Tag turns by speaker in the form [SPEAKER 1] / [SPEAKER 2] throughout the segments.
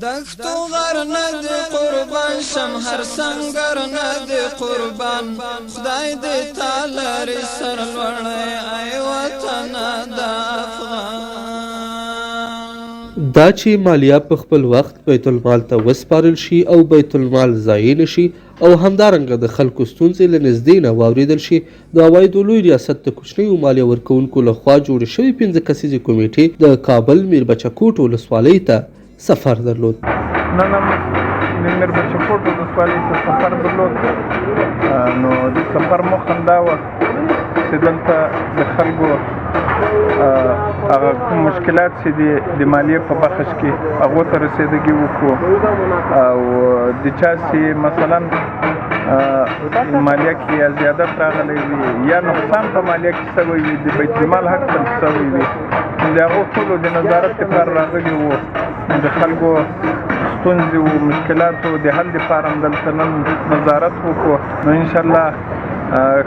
[SPEAKER 1] دښتو غر نه دې قربان شم، هر سنګر نه دې قربان، خدای دې تا لري سرلوړی ای وطنه د افغان.
[SPEAKER 2] دا چې مالیه په خپل وخت بیت المال ته وسپارل شي او بیت المال ضایع نه شي او همدارنګه د خلکو ستونزې له نږدې نه واورېدل شي، د عوایدو لوی ریاست د کوچنیو مالیه ورکوونکو له خوا جوړې شوې 5 کسیزې کمېټې د کابل میربچه کوټ ولسوالۍ ته سفر درلود.
[SPEAKER 3] نن هم د میربچه کوټ ولسوالۍ ته سفر درلود. نو د سفر موخه هم دا وه چې دلته د خلکو هغه کوم مشکلات چې دي د مالیې په بخش کې، هغو ته رسیدګي وکړو، او د چا چې مثلا مالیه کې یا زیادت راغلی وي یا نقصان په مالیه کې سوی وي، د بیت المال حق تلف سوی وي، د هغو ټولو د نظارت لپاره راغلي وو. د خلکو ستونزې او مشکلاتو د حل لپاره هم دلته نن نظارت وکړو. نو انشاءالله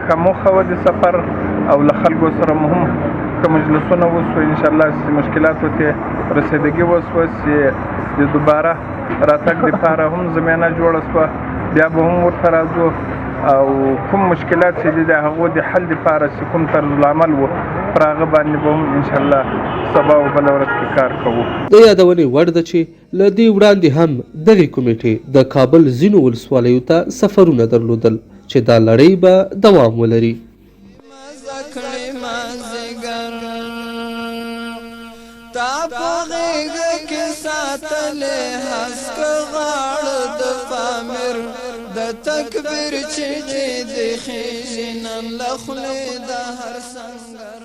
[SPEAKER 3] ښه موخه وه د سفر، او له خلکو سره مو هم ښه مجلسونه وسو. انشاءالله چې مشکلاتو ته رسیدګي وسوه، چې د دوباره راتګ لپاره هم زمینه جوړه سوه، بیا به هم ورته راځو، او کوم مشکلات چې دي د هغو د حل لپاره چې کوم طرز العمل و، پر هغه باندې به هم انشاءالله سبا او بله ورځ کې کار کوو.
[SPEAKER 2] د یادونې وړ ده چې له دې وړاندې هم دغې کمېټې د کابل ځینو ولسوالیو ته سفرونه درلودل چې دا لړۍ به دوام ولري.
[SPEAKER 1] مزه کړې مازدیګر، تا په غېږ کې ساتلې هسک غاړه د پامیر، د تکبیر چیغې دې خېژي نن له خولې د هر سنګر.